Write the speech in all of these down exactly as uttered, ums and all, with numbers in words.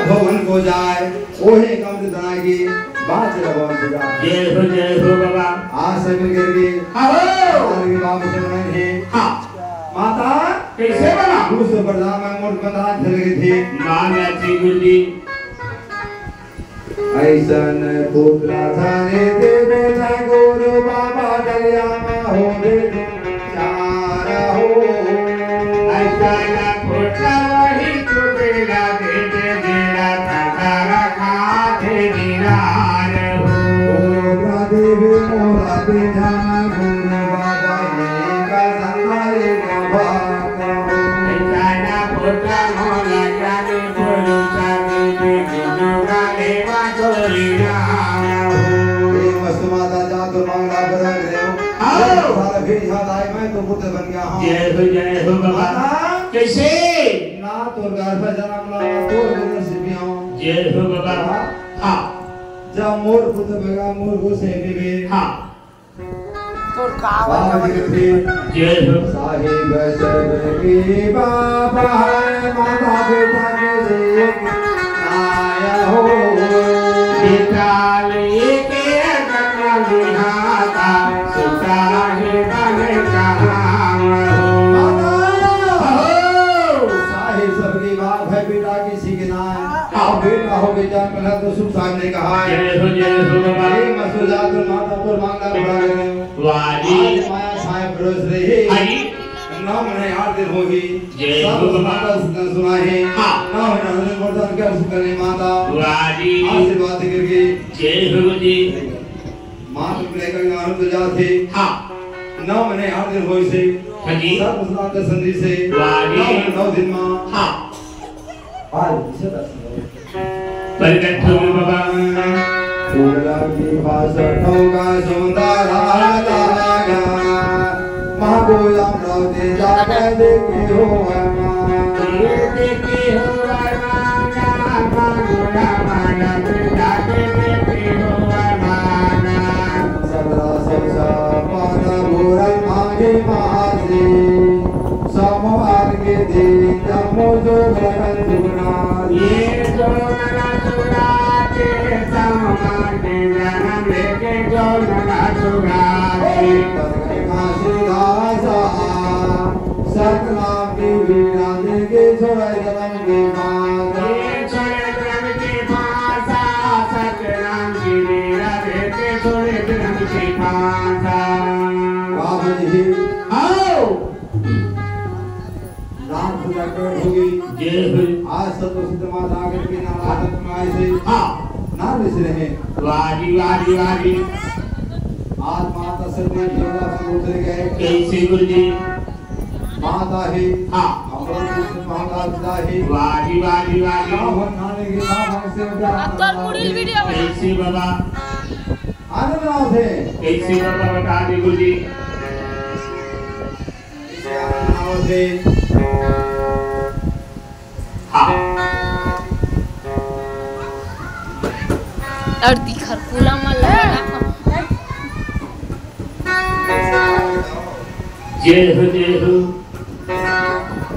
भवन को जाय, ओहे कम दाना की बात रवा जुगा। जय हो, जय हो बाबा। आज से मिल करके आहो। आज के बाबू से बनाए हैं। हाँ। माता। कैसे बना? उस प्रधान में मोर बता चल गए थे। माँ नाची गुल्ली। ऐसन पुत्र धरे देवे न गुरु बाबा दरिया में हो दे चार हो। ऐसन पुत्र वही चुपेला दे दे देला तथा रखा दे दीनार हो। पुत्र देवे मोरा बेटा न गुरु बाबा ये का संसारे का भाग हो। ऐसन पुत्र मोरा ज्ञानी माता जा तो मांगला बना गए हो। आओ। सारा फिर यहाँ आए, मैं तो बुद्ध बन गया हूँ। जय हो, जय हो बाबा। माता। कैसे? ना तो घर पर जन्म ला, ना तो घर से भी आऊँ। जय हो बाबा। हाँ। हाँ। जब मोर पुत्र बगा, मोर को से भी। हाँ। तोर का बाबा जी के फिर जय हो। साहिब सर्व के बाबा है, माता पिता के देख आया हो। पिता लेके अगन विधाता, सुता है बन कहाँ हो। माता हो। साहिब सबके बाप है, पिता किसी के ना है। हाँ। बेटा हो बेटा, पहला तो सुख साहब ने कहा है। जय हो, जय हो बाबा। हे मसुजात माता तोर मांगला बड़ा करे। वाह जी। आज माया साहेब परोस रही। हाँ जी। नौ महीने आठ दिन होगी। जय सब हो। माता सुना है। हाँ। नौ महीने हमने मर्दन कर सुकने माता। वाह जी। आशीर्वाद करके। जय हो जी। माता को लेकर आनंद जाते। हाँ। नौ महीने आठ दिन होई से। हाँ जी। सब मुसलमान के संधि से। वाह जी। नौ महीने नौ दिन माँ। हाँ। आज इसे दर्शन हो। प्रकट हो बाबा। फूल की भाषा ठोका सुंदर लागा। महागोलम रोते जाके देखे हो अरमान। देखे हो अरमान, महागोलम रोते जाके देखे हो अरमान। सदा सदा पाना बोरन मांगे महासे। सोमवार के दिन जम्मो जो गगन दुगना। ये जो नरा चुरा के सोमवार के जन्म लेके जो नरा चुरा के। तन के फांसी दासा, सतनाम की वीणा देके छोड़े जन्म के फांसा। ये छोड़े जन्म के फांसा, सतनाम की वीणा देके छोड़े जन्म के फांसा। बाबा जी। आओ। राम पूजा के होगी। जय हो। आज सब प्रसिद्ध माता आकर के नाम आदत में आए थे। हाँ। नाम इस रहे। वाह जी, वाह जी, वाह जी। आज माता सब में झोला से उतर गए। कैसे गुरु जी? माता है। हाँ। हम लोग से माता पिता है। वाह जी, वाह जी, वाह जी। ना हो नाने के नाम हमसे उनका अब तो पूरी वीडियो बना। कैसे बाबा? आनंद आओ थे। कैसे बाबा बता दे गुरु जी। हाँ। और दिखर कूला मन लगा। जय हो, जय हो।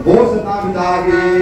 वो सता पिता की